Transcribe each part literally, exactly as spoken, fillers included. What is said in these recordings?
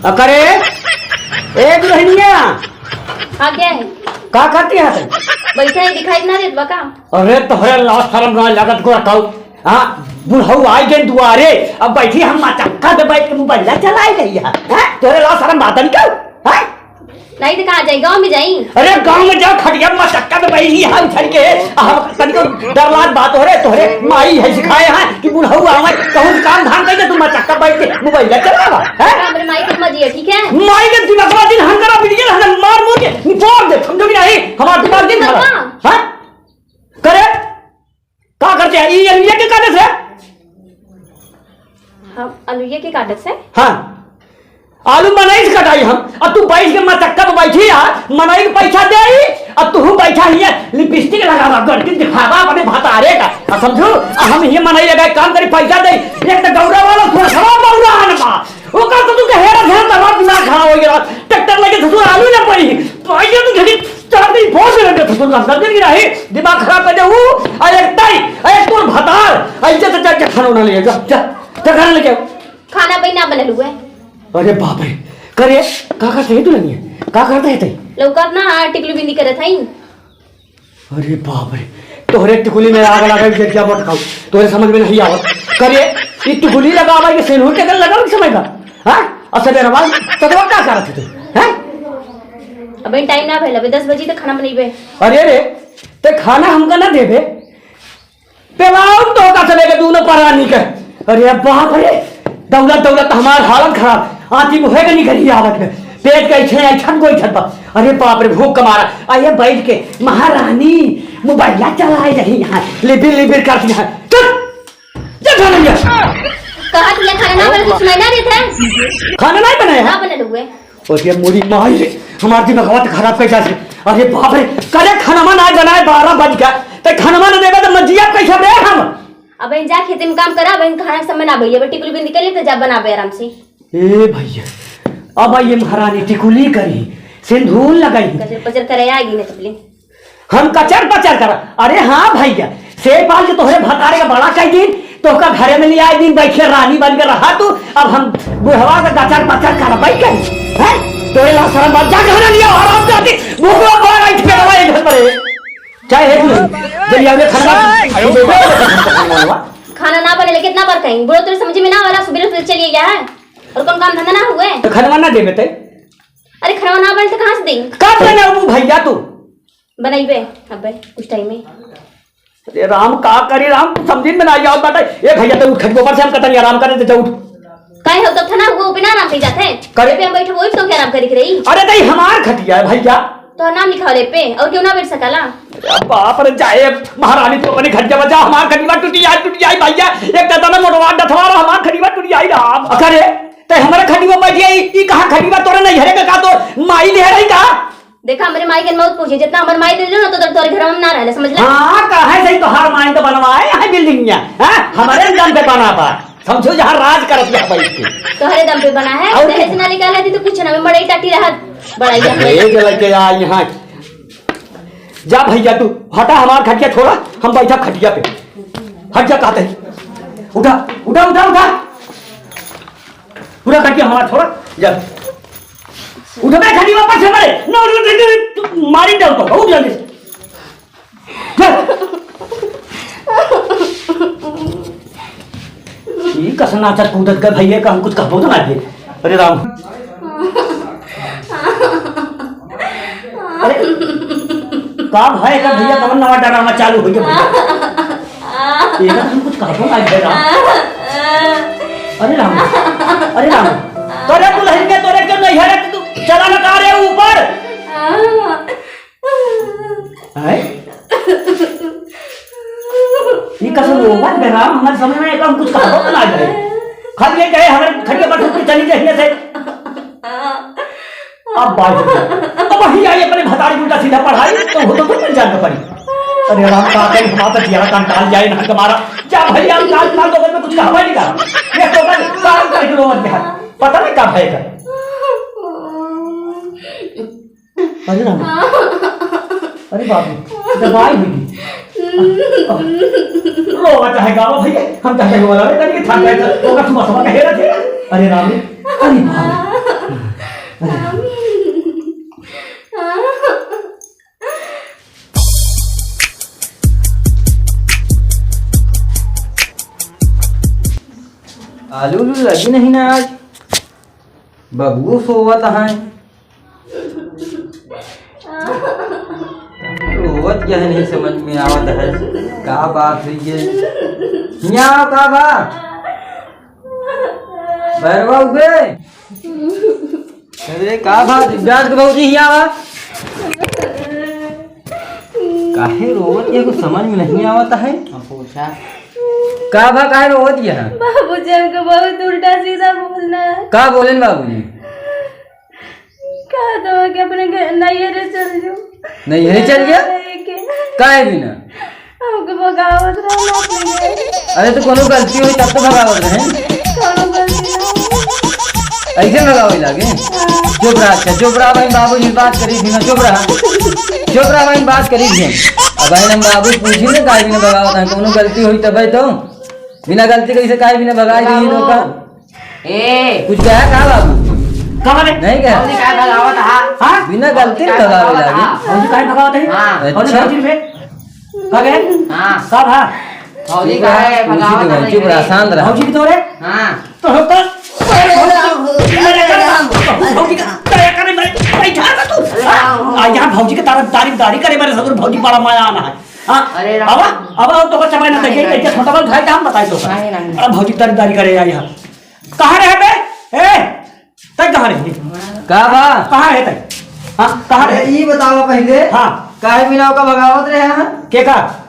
अकरे, ए दुल्हनिया। हाँ, क्या है? का करती है तू? बैठा है, दिखाई ना देत बा का? अरे तोहरे लाज शरम ना लागत गोरखाऊ। हाँ, बुढ़ऊ आई गए दुआरे, अब बैठी हम मचक्का पे बैठ के मोबाइल चलाई रही है। हाँ, तोहरे लाज शरम बात नहीं क्यों? हाँ? नहीं तो कहाँ जाई, गाँव में जाई? अरे गाँव में जाओ, खटिया मचक्का पे बैठी है उठल के। अब तनिको डर लाग बात हो रे, तोहरे माई है सिखाए हैं कि बुढ़ऊ आवे, कहूँ काम धाम कइके तू मचक्का बैठ के मोबाइल चलावा, हैं? हमरे माई के मत जिया, ठीक है? माई के दिमागवा दिन हम करा बिल्डिंग हम मार मुर के निपोर दे, समझो कि नहीं? हमार दिमाग दिन खराब। हाँ? करे? का करते हैं? ई अलुइया के काटत है? हम अलुइया के काटत है? हाँ। आलू मनई से कटाई हम, अब तू बैठ के मचक्का पे बैठी आ, मनई के पैसा दे, अब तू बैठा हिया लिपस्टिक लगावा, गड़की दिखावा अपने भतारे का, अब समझू, अब हम हिया मनई लगा काम करी, पैसा दे, एक तो गौरा वाला थोड़ा सा बौरा आन बा, ओकर तो तू के हेरा घेरा तोहार दिमाग खराब हो गया। ट्रैक्टर लेके ससुर आलू ना पड़ी। तो आइए तू घड़ी चार दिन फोन से लेके ससुर का दर्द नहीं रही। दिमाग खराब कर दे वो। आ एक ताई, आ एक तोर भतार, आ इज्जत से जाके खाना उना ले जा, जा, जा खाना लेके आओ। खाना भाई ना बनल हुए। अरे बाप रे। करे, का करते है दुल्हनिया? का करते है तई? लौकत ना, हाँ, टिकलू बिंदी करत हई। अरे बाप रे, तोहरे टिकुली में आग लगा के क्या मत खाओ, तोहरे समझ में नहीं आवत। करे, ये टिकुली लगावे के सेनुर के कर लगावे के समय का? हाँ? और सवेरे आवाज, ततवा का करत है तू? हैं? अबे टाइम ना भइल, अबे दस बजे तक खाना बनइबे। अरे रे, ते खाना हमका ना देबे? पेलाओ तो का चले के दूनो परानी के। अरे बाप रे, दौलत दौलत हमार हालत खराब। आती मुहे के निकली आवत में। पेट के ऐठे ऐठन गोइठत बा। अरे बाप रे, भूख के मारा। आइए बैठ के महारानी मोबाइल चलाए रही यहाँ। लिबिर लिबिर करती यहाँ। चुप! जा खाना लिया। कहा कि ये खाना ना बने, कुछ सुनाई ना देता है। खाना नहीं बनाया? ना बने हुए। और ये मोरी माई रे, हमार दिमागवा तो खराब कैसा से। अरे बाप रे, करे खाना ना बनाए, बारह बज गया, ते खाना ना देबे तो मजिया कैसे बे हम? अब इन जा खेते में काम करा, अब इन खाना के समय ना भइले, अब टिकुली बिंदी कर ले तो जा बनाबे आराम से। ए भैया, अब ये महारानी टिकुली करी, सिंदूर लगाई। कचर पचर करे आएगी ना तबले। हम कचर पचर करा। अरे हाँ भैया, से पाल के तोहरे भतारे का बड़ा कई दिन, तोहका घरे में ले आए दिन, बैठे रानी बन के रहा तू। अब हम बुढ़वा का कचर पचर करा बैठ के, हैं? तोरे ला शर्म बात, जा खाना लिया, आराम से आती, भूख लग रहा है, इधर पर है। चाहे है तू, जब ये आवे खाना, खाना ना बने, कितना बार कहीं, बुढ़ो तेरे समझ में ना वाला, सुबह सुबह चलिए गया है, और कौन काम धंधा ना हुए? तो खाना ना दे बेटे। अरे खाना ना बने तो कहाँ से दें? कब बनाऊ भैया तू? बनइबे, अबे, कुछ टाइम में। अरे राम, का करी राम, तू समझी में ना आवत बाटे। ए भैया, तो उठ, खटिया पर से हम कतनी आराम करे, तो जा उठ। काहे हो, तब था ना, वो बिना आराम से जाते हैं। करे। पे हम बैठे, वही तो क्या आराम करे के रही? अरे, तो ये हमार खटिया है भैया। तो नाम लिखा ले पे, और क्यों ना बैठ सकला? अरे बाप रे, जाए महारानी, तू अपने खटिया पर जा, हमार खटिया टूटी आई, टूटी आई भैया। एक दादा में मोटवा डथवा रहा, हमार खटिया टूटी आई राम। अरे, ते हमारे खटिया बैठ गई, ई कहाँ खटिया तोरे नहीं हरे का, का तो माई दे रही का? देखा, हमरे माई के मत पूछे, जितना हमर माई दे दो ना, तो तोरे घर में ना रहले, समझ ले? हाँ, कहे सही, तोहार माई तो बनवाए है बिल्डिंग में, हाँ? हमारे दम पे बना बा, समझो, जहाँ राज करत है बैठ के। तोहरे दम पे बना है, और पहले क्या? से ना निकाला थी तो कुछ ना, मैं मड़ई टाटी रहा, बड़ा ही ए, जे लेके आ यहाँ। जा भैया तू, हटा हमार खटिया छोड़ा, हम बैठा खटिया पे। हट जा कहते हैं। उठा, उठा, उठा, उठा। पूरा खटिया हमार छोड़ा, जा। उठ बे, खटिया वापस से मारे। ना, उठ, उठ, उठ, उठ, मारी डाल तो, उठ जल्दी से। जा। ई कस नाचत कूदत गए भैया का, हम कुछ कहबो तो ना दिए। अरे राम। अरे, का भय का भैया, कौन नवा डरामा चालू हो गया भैया? ये ना हम कुछ कहबो ना भैया। अरे राम, अरे राम, तोरे दुल्हन के तोरे क्यों नहीं है रे? तू चला ना का रे ऊपर? हैं? ई कसम वो बात बे राम, हमारे समझ में एक हम कुछ कहबो ना जाए। खाली ये कहे हमारे खटिया पर उठ के चली जाए हियां से। अब बात, अब वही आई अपने भतारी उल्टा सीधा पढ़ाई, तो वो तो तुम जान पड़ी। अरे राम, का करी, हमारा तो जिया कंटाल जाए ना तुम्हारा। जा भैया, हम काल, काल तो में कुछ कहबो नहीं कहा। ये तो बस काम करके रोवत है। पता नहीं का भय का। अरे राम। अरे बाप रे, दवाई हुई। रोवा चाहे गावा भैया, हम चाहे रोवा रे, तनिक थक गए, तो ओकर सुबह सुबह कहे रखे। अरे राम रे, अरे बाप रे। आलू उलू लगी नहीं ना आज। बबुओ सोवत हैं। रोवत क्या है, नहीं समझ में आवत है। का बात हुई है? हियाँ आओ, का बा? भैरवा उगे। अरे का बात, दिव्यांश के भौजी हियाँ आवा। काहे रोवत है, कुछ समझ में नहीं आवत है। हम पूछा। का बा, काहे रोवत है? बाबूजी हमको बहुत उल्टा सीधा बोलना है। का बोलेन बाबूजी? कहा तो कि अपने घर नैहरे चल जाओ। नैहरे चल गया? नहीं के। काहे बिना? हमको भगावत रहना अपने घर। अरे तो कोनो गलती होई तब तो भगावत रहे। कोनो गलती ना होई। ऐसे भगावे लागे? हाँ। चुप रहा, अच्छा, चुप रहा भाई, बाबूजी बात करी थी ना, चुप रहा। चुप रहा भाई, बात करी थी। अब भाई हम बाबू पूछी ना काहे बिना भगावत है, कोनो गलती होई तबे तो। बिना गलती कैसे काहे बिना भगाई दी बाबू। लोग का? ए। कुछ कहा का बाबू? का बात है? नहीं कहा। भौजी काहे भगावत हा? हाँ? बिना गलती भौजी काहे भगावे भगावत लागे। हा? भौजी काहे भगावत है? हाँ। अच्छा। भौजी बे? का बे? हाँ। का भा? भौजी चुप रहा, काहे भगावत है? चुप रहा, शांत रहा। भौजी की तो रे? हाँ। तो हो तो? अरे राम, अरे राम। भौजी का दया करे मेरे, बैठा था तू। अरे राम। आ, यहाँ भौजी के तारीफ, तारीफदारी करे मेरे ससुर, भौजी बड़ा मजा आना है। हाँ? अरे राम। अब, अब तो को चबाई ना नहीं, देखे, नहीं। इनके छोटा बल भाई का हम बताई तो। नहीं, नहीं। अरे भौजी तारीफदारी करे आई है। कहाँ रहे बे? ए, तै कहाँ रहे? का बा? कहाँ रहे तै? हाँ, कहाँ अरे, रहे? ई बतावा पहिले। हाँ। काहे बिना ओका भगावत रहे हैं? के का?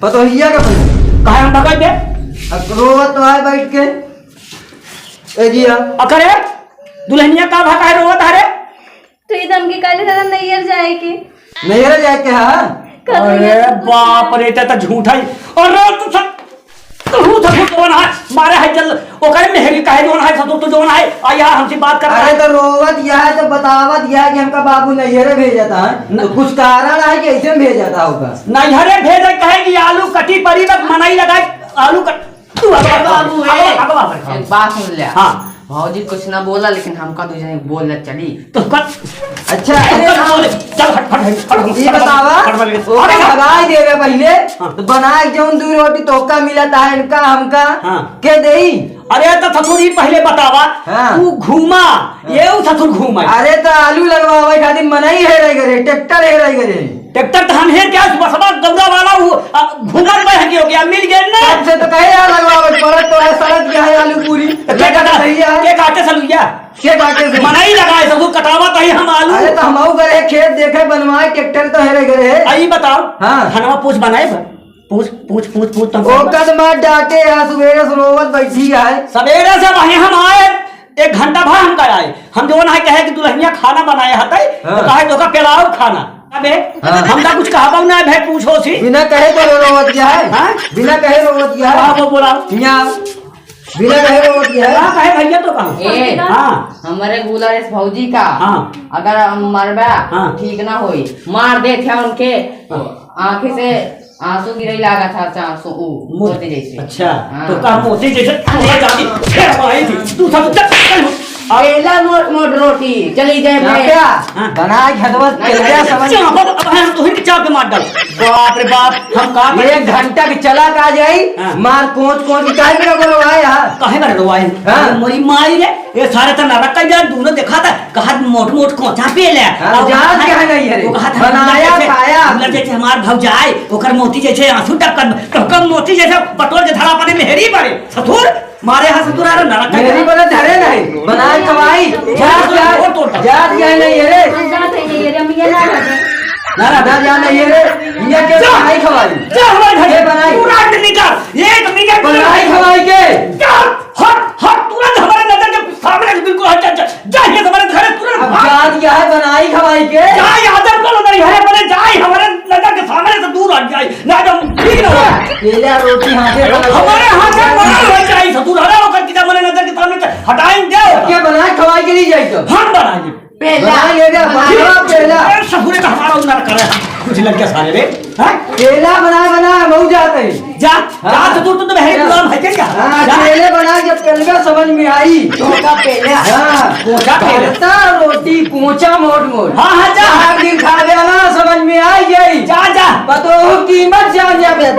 पतोहिया का पहिले। काहे हम भगाई दे? अब रोवत तो आए बैठ के। ए जिया। अकरे, दुल्हनिया का भा काहे रोवत है रे? तो ये धमकी काले दादा नैहर जाए के। नैहर जाए के, हाँ? कब अरे नैहर जाए? बाप रे, ते तो झूठा ही। अरे तू सब तू ससुर जौन है, मारे है जल, ओकरे मेहरी काहे जौन है, ससुर तू जौन है, आ यहाँ हमसे बात कर रहा अरे है। तो रोवत यह है, तो बतावत यह है कि हमका बाबू नैहरे भेजता है, न- तो कुछ कारण है कि ऐसे में भेजता होगा। नैहरे भेजे कहे कि आलू कटी परी बस मनई लगाई, आलू कट, तू अगवा, बाबू, अगवा, ए, अगवा, अगवा। एक बात सुन ले। हाँ। भौजी कुछ ना बोला, लेकिन हमका दू जने बोल ले चली। तो कर। अच्छा, तो अरे कर हाँ। बोले। चल, हट, हट, हट, हट, हट, ये हट, बतावा, हट, हट, हट, ओका हट, हट। भगाई देवे पहिले, हाँ। तो बनाए के जौन दू रोटी तोका मिलत है, इनका, हमका, हाँ। के देई? अरे तो ससुर, ई पहिले बतावा, हाँ। तू घूमा, हाँ। ये उ ससुर घूमा। अरे तो आलू लगवावे खातिर मनई हेरे करे, ट्रैक्टर हेरे करे। ट्रैक्टर तो हम हेर क्या, सुबह सुबह दौड़ा वाला वो, आ, घूमत में है कि हो गया, मिल गए ना। सबसे तो कहे यार लगवावे, पड़त तो है, सड़क क्या है आलू पूरी। तो के काटा, सही है। के काटे सलुइया? के काटे से? मनई लगाए, ससुर कटावत ही हम आलू। अरे तो हम आऊ करे खेत देखे बनवाए, ट्रैक्टर तो हेरे करे। आई बताओ, हाँ। धनवा पूछ बनाए बा? पूछ, पूछ, पूछ, पूछ, तुम ओकर मार डांटे है, सुबेरे से रोवत बैठी है। सवेरे से वहीं हम आए, एक घंटा भा हम कर आए। हम जौन है कहे कि दुल्हनिया खाना बनाए हतई, हाँ। तो कहे तोका पेलाओ खाना। अबे, हाँ। हम ना कुछ कहा ना भाई, पूछो सी। बिना कहे तो रोवत क्या है? हाँ? बिना कहे रोवत क्या है? हाँ, वो बोला। यहाँ। बिना कहे रोवत क्या है? हाँ, कहे भैया तो कहा। ए, हाँ। हमारे गुलारेस भौजी का, हाँ। अगर हम मरबा, हाँ। ठीक ना होई। मार देत है उनके, हाँ। आँखें से आँसू गिरे लागा था, आँसू, ऊ, मो-, मोती जैसे। अच्छा, हाँ। तो का मोती जैसे, तोरा जाती, फिर आई थी, तू सब चल, चल। केला मोट मोट रोटी, चली जाए यहाँ मैं। क्या? हाँ। बना के हदवत नहीं, केला नहीं, समझ। चाप, अब, अब हम तोहिन के चाप पे मार डाल। बाप रे बाप, हम का करें? एक घंटा के चला का जाई, हाँ। मार कोच कोच, काहे में रोवा है यहाँ? काहे में रोवा है? हाँ। अरे मोरी माई रे, ये सारे तो नरक का जान, दोनों देखा था, कहा मोट मोट कोचा पी ले। हाँ, और जान कहा क्या है नहीं है रे? वो कहा था, बनाया, जैसे, खाया। जैसे हमार भौजाई, ओकर मोती जैसे आँसू टपकत, तो कम मोती जैसे बटोर के धरा पाने में हेरी पड़े। ससुर, मारे यहाँ ससुर आ रहा नरक का मेरी जाना। बोले धरे नहीं, बनाए खवाई। जात क्या है? जात क्या है नहीं है रे? जात है नहीं है रे, हम ये ना रहते। ना, ना, ना, जा नहीं है रे। ये क्या जा। बनाए खवाई? जा हमारे घर ये से। बनाई। पूरा निकल। ये तो निकल। बनाई खवाई के? जा। हट, हट, तुरंत हमारे नजर के सामने से बिल्कुल हट, जा, जा, जा, ये हमारे घर से तुरंत अब भाग। जात क्या है बनाई खवाई के? जा, ये आदर को नजर है, बने जाए, हमारे नजर के सामने से दूर हट जाए, ना तो हम ठीक ना हो। केला रोटी हाथे बनाई। हमारे हाथ से बना हुआ चाहिए, ससुर, हरा होकर के हमारे नजर के सामने से हटाएंगे। क्या बनाए खवाई के लिए जाए तो? हम बनाएंगे। पेला। बना ले रे, बनाए। बना पेला। ए, ससुरे का हमारा उन्नर करे। कुछ लग गया सारे रे। हैं? पेला बना, बना, मऊ जाते हैं। जा, हाँ। जा, ससुर, तू तो बहरी जा। गुलाम है क्या? हाँ, जा। पेले बना, जब पेलगा समझ में आई। कोचा पेला। हाँ। कोचा पेला। भरता रोटी, कोचा मोट मोट। हाँ, हाँ, जा। चार दिन खा गया ना, समझ में आई गई। जा, जा। पतोह कीमत जान जा बे।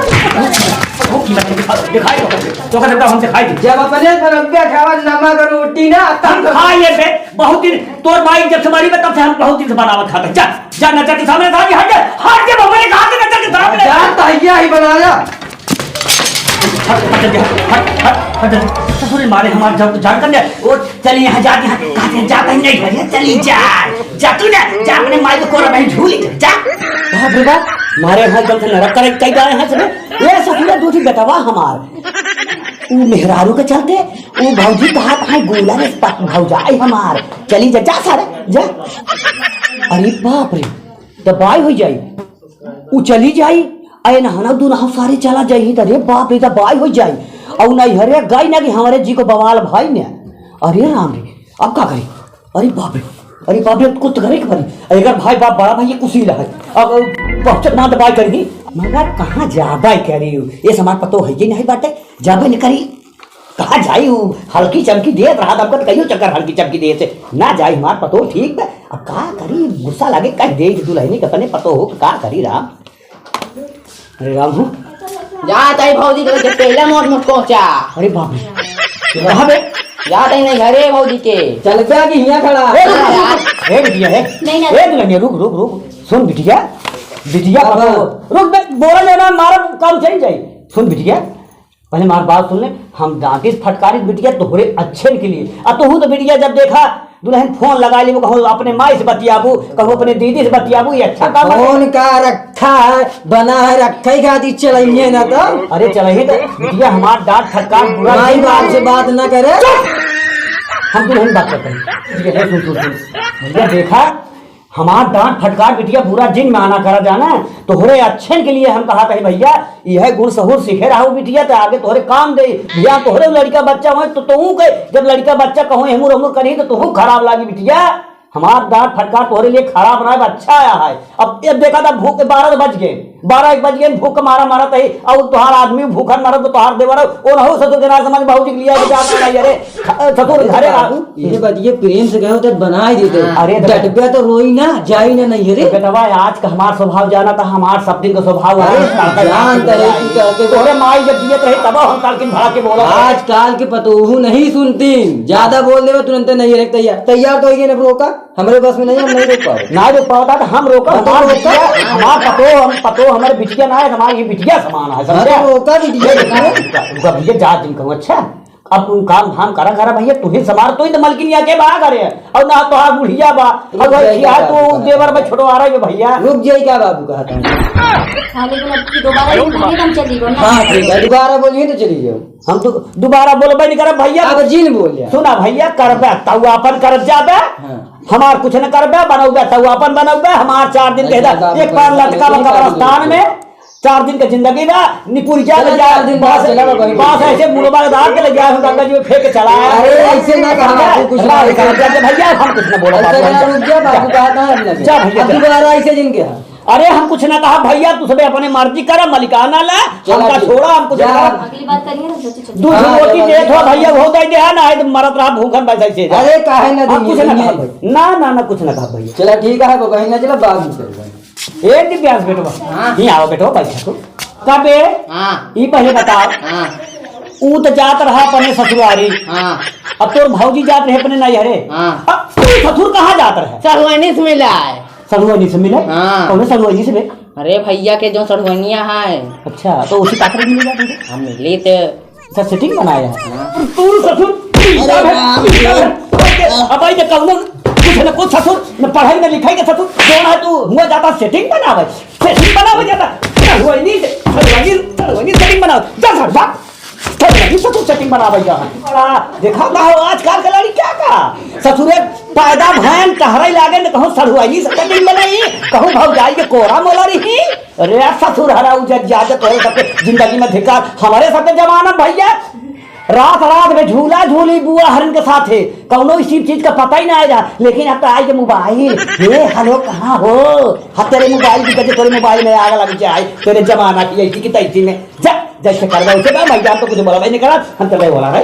दिखाई, दिखाई तो, तो का हम दिखाई दे। जब अपने से रुपया खावा, नमक रोटी ना, तब हम तो खा लेबे। बहुत दिन तोर माई जब से मरी बा, तब से हम बहुत दिन से बनावत खाते। जा, जा, नजर के सामने से हट जा, हट जा, हट जा, भगवान के हाथ से नजर के सामने। जा, तहिया ही बनाया। हट, हट, हट, हट, हट, हट। ससुर मारे हमार जब जान कर ले। ओ, चल यहाँ जा, यहाँ, कहाँ से जाता ही नहीं है, चली जा। जा तू ना, जा अपने माई को कोरा में झूली जा, जा। बाप रे बाप, मारे यहाँ जब से नरक करे, कई बार यहाँ से, ए ससुरा दूठी बेटवा हमार। ऊ मेहरारू के चलते, ऊ भौजी कहा, कहाँ गोला रे पत भौजाई हमार। चली जा, जा सारे, जा। अरे बाप रे, तबाही हो जाई। ऊ चली जाई, अरे नहाना दू नहाओ सारे चला जाई, त अरे बाप रे, तबाही हो जाई। और नहीं हरे गई ना कि हमारे जी को बवाल भाई ने। अरे राम रे, अब का करी? अरे बाप रे, अरे बाप रे, कुछ करे के पड़ी। अगर भाई बाप बड़ा भाई ये कुछ ही रहा है, अब पहुँचत ना दबाई करी। मगर कहाँ जाबे करी? ये समाज पतो है ये नहीं बाटे, जाबे न करी। कहाँ जाई ऊ? हल्की चमकी देत रहा, हमका तो कहियो चक्कर हल्की चमकी देत से। ना जाई हमार पतो, ठीक बा। अब का करी? गुस्सा लागे, कह दे कि दुल्हनी के अपने पतो हो, का करी राम? अरे राम हो। जात है भौजी के, जब पहला मोट मोट पहुंचा। अरे बाप रे। कहाँ बे? जात है नहीं घरे भौजी के। चल गया कि हियाँ खड़ा। ए, रुक, रुक, रुक। ए, बिटिया, ए। नहीं, नहीं। ए, दुल्हनिया, रुक, रुक, रुक। सुन बिटिया, बिटिया, बाबा। पतो, रुक बे, बोला जाना, मारा काम चल जाई। सुन बिटिया, पहले हमार बात सुन ले, हम डांटिस फटकारिस बिटिया तोहरे अच्छे के लिए। आ तोहू तो बिटिया जब देखा दुल्हन फोन लगा लेबो, कहूँ अपने माई से बतियाबू, कहूँ अपने दीदी से बतियाबू, ये अच्छा काम है? फोन का रखा है, बना है, रखे खातिर चलाइए ना तो। अरे चलाइए तो बिटिया हमार डांट फटकार बुरा माई नहीं बाप से माने। बात ना करे। चुप! हम दुल्हन बात करते हैं। ठीक है, सुन, सुन, सुन। भैया देखा, हमार डांट फटकार बिटिया बुरा जिन माना करा जाना, तोहरे अच्छे के लिए हम कहा कही भैया, यह गुण सहूर सीखे रहो बिटिया, तो आगे तोहरे काम दे। भैया तोहरे लड़का बच्चा होए तो तोहू के, जब लड़का बच्चा कहो एहमुर ओहमुर करी तो तोहू खराब लागी बिटिया। हमार डांट फटकार तोहरे लिए खराब ना है, अच्छा आया है। अब, अब देखा था भूख बारह बज गए, बारह एक बज गए, भूख मारा मारा तही, और तोहार आदमी भूखन मरत तो तोहार देवर, ओ रहो ससुर के ना समझ, बाबूजी के लिए आके जात रहा, अरे, ख-, ससुर अरे घरे आ। बाबू, ये बात ये प्रेम से कहो तो बनाई देते। हाँ। अरे तो डटबे तो रोई ना, जाई ना नहीं रे। तो बेटवा, आज का हमार स्वभाव जाना था, हमार सब दिन का स्वभाव है। अरे, ताकत जान ताकत तरे है। तू कहते हो। तोरे माई जब जियत रही, तब हम काल के भड़ा के बोला। आजकल के पतोहू नहीं सुनती, ज्यादा बोल देवे तुरंत नहीं रख तैयार, तैयार तो होइए ना रोका। हमरे बस में नहीं, हम नहीं रोक पाओ। ना रोक पाओ, तो हम रोका, हाँ, तो हमार रोका। बिटिया, हमार पतो, हम पतो, हमारे बिटिया ना है, हमारी ये बिटिया समान है, हाँ, समझे? तो रोका बिटिया, ये रोका। रुका, रुका भैया, जा दिन कहूँ, अच्छा? अब तू काम धाम करा, करा भैया, तू ही समार, तू ही तो मलकिनिया के बा करे, और ना तोहार बुढ़िया बा, रुक और जाइए, खिया बाबू, तू रुक। देवर में छोटवा रहे भैया। रुक जाइए, क्या बाबू कहा था? हाँ, लेकिन अब की दोबारा नहीं, हम चली गो ना। हाँ, ठीक है, दोबारा बोलिए तो चली जाओ। हम तो दोबारा बोलबे नहीं करब भैया। अब जिन बोल जा। सुना भैया, करबे तऊ आपन करत जाबे। हाँ। हमार कुछ न करबे, बनौबे तऊ आपन बनौबे। हमार चार दिन के अच्छा, इधर बाबू, एक बार बाबू, लटका बा बाबू, कब्रिस्तान बाबू। में, चार दिन के जिंदगी बा, निपुर जा चलो, ले जा, चार दिन बाद बस, चलो, बाबू। बस ऐसे मुड़वा के डाल के ले जाए, हम गंगा जी में फेंक के चला आए। अरे, ऐसे ना कहा, समझे? बाबू, कुछ ना हमारे बोलो। करत जाबे भैया, हम कुछ न बोलब, ऐसे बाबू, ना जा। रुक जा, बाबू, जा। कहा था हमने। जा भैया, अब जा। दोबारा ऐसे जिन के हाँ। अरे, हम कुछ ना कहा भैया, तू सबे अपने मर्जी करा, मलिकाना ला, चला हमका ठीक। छोड़ा, हम कुछ जा। ना कहा। अगली बार करिए ना, सोचो, चलो। दूध हाँ, रोटी चला देत हो ठीक। भैया, वो दे दे, ना, है तो मरत रहा भूखन बैठा से। अरे, काहे ना हम कुछ देंगे, ना कहा देंगे। भैया। ना, ना, ना, कुछ ना कहा भैया। चला ठीक है, बहिन, ना चला, बाद में चल जाएंगे। ए दिव्यांश बेटवा, हाँ। ही आओ बेटवा, बैठा तू। कबे? हाँ। ई पहले बताओ। हाँ। ऊ तो जात रहा अपने ससुरारी। हाँ। अब तोर भौजी जात रहे अपने नैहरे। हाँ। अब तू ससुर कहाँ जात रहे? सहुआनी से मिला है। सढ़ुआइनी से मिले? हाँ। कौने सढ़ुआइनी से बे? अरे भैया के जो सढ़ुआइनिया है। अच्छा, तो उसी काकर मिले जाते थे? हम मिले थे। अच्छा, setting बनाया है। हाँ। और तू ससुर, अरे राम रे। अब भाई, ये कहूँ, कुछ न कुछ ससुर, न पढ़ाई न लिखाई के ससुर, कौन है तू? हुआ जाता setting बनावे, setting बनावे जाता। सढ़ुआइनी से, सढ़ुआइनी, सढ़ुआइनी setting बनावे। जा सर, जा। तब लगी तो तू setting बनावे जा। बड़ा देखा ना हो आजकल के लड़किया का। ससुरे पैदा भैन टहराई लागे न कहूँ सढ़ुआई से setting बनाई, कहूँ भौजाई के कोरा मोला रही। अरे यार ससुर हरा उजर जाते तोरे सबके जिंदगी में धिक्कार। हमारे सबके जमाना में भैया रात रात में झूला झूली बुआ हरन के साथे कौनो इसी चीज का पता ही ना आया। लेकिन अब तो आई के मोबाइल, हे हेलो कहाँ हो? हाँ तेरे मोबाइल की वजह, तेरे मोबाइल में आग लग जाए, तेरे जमाना की ऐसी की तैसी में। जा, जैसे करबा उसे बा, मैं जान तो कुछ बोला भाई नहीं करा, हम तो नहीं बोला भाई।